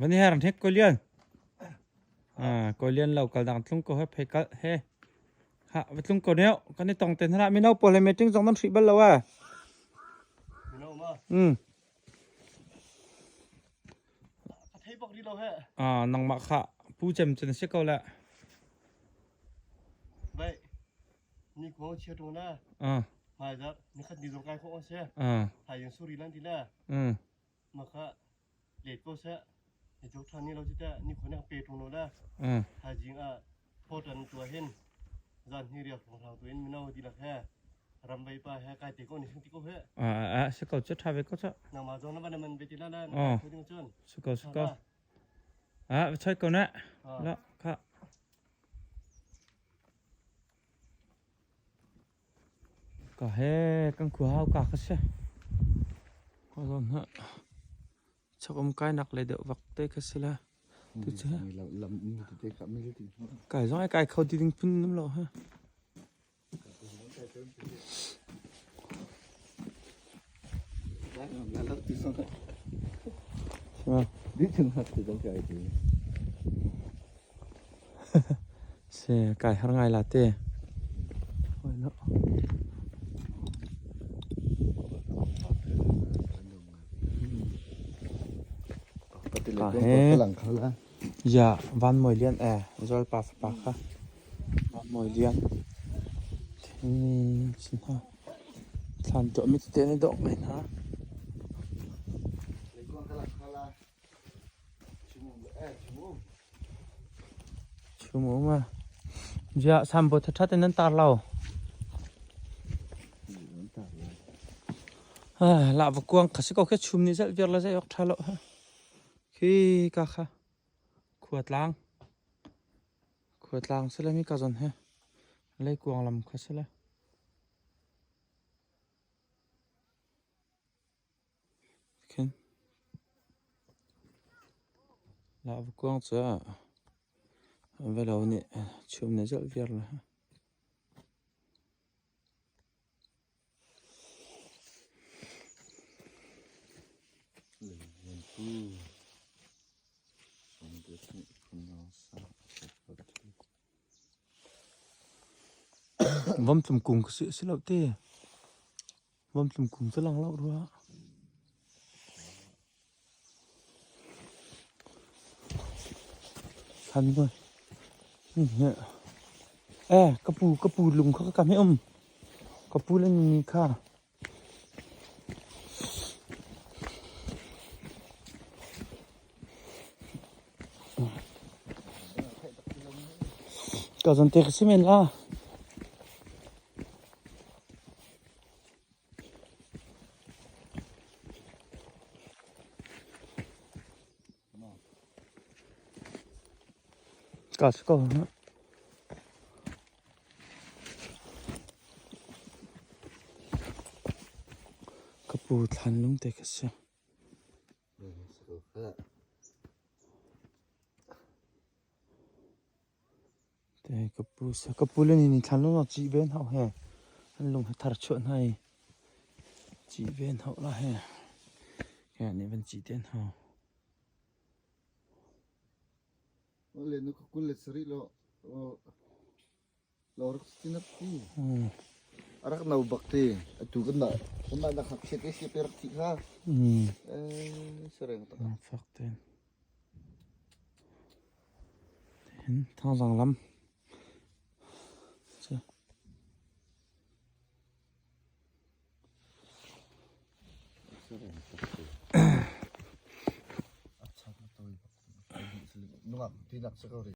Van i her hnik ko lian. Ah, ko lian lo kal dang tlung ko he phei kal he. Ha, va tlung ko neo. Kan i tong ten hna mino pawl he meeting zong nan hrih bal lo a. Mino ma. A thei bak ri lo he. Ah, nangmah kha pu cem cun si ko la. Bai. Ni ko chia tu na. Ah. Mai za ni khat ni zong kai kho se. Ah. Thai yang suri lan ti la. Ma kha let ko se. Ni jok than ni lo chi ta ni khone pe tung lo la. Thai jing a photan tua hin. Zan hi riak rong rang tu in mino di lak he. Ram vai pa he kai te ko ni sing ti ko he. Ah, ah, si ko chu tha ve ko cha. Nang ma zong na ban man be ti la la. Oh. Ko ding chun. Si ko si ko. Ah, choi ko na. La kha. Ka he kan khua hau ka kha si. Ko zon ha. Chak um kai nak le deuh vak te kha si la. Tu chu. Kai zong ai kai kho ti ding phun nam lo ha. Se kai har ngai la te. Ya van moi lian e zol pa pa kha van moi lian sin ha thlan to mi te ne dok ngai na. Chum um a. Ja sambo tha tha te nan tar lo. La va kuang kha si ko khe chum ni zel viar la zai ok tha lo ha. Khi ka kha khua tlang. Khua tlang se le mi ka zon he. Lei kuang lam kha se le. Khin. La va kuang cu velo nih chum nih zelh viar la. Vamtlum kung ka si si lo te. Vamtlum kung cu lang lo rua. Than voi. Eh, ka pu ka pu lung kha ka kam hi um. Ka pu le ni kha. Ka zon te ka si men la. Ka si ko. Ka pu thlan lung te ka si. Te ka pu sa ka pu le ni thlan lung ci ven hau he. An lung he thar chuah hna i ci ven hau la he. Ke nih van ci ten hau. Le nu kul le sarih lo lo rak sinak ti. Arak no bak ti. Atu kan na kan na na khak siat si pe rak thi kha. Eh sereng tak. Fak ten. Hin thangzang lam. Che. Nungak ti nak sa ko ri.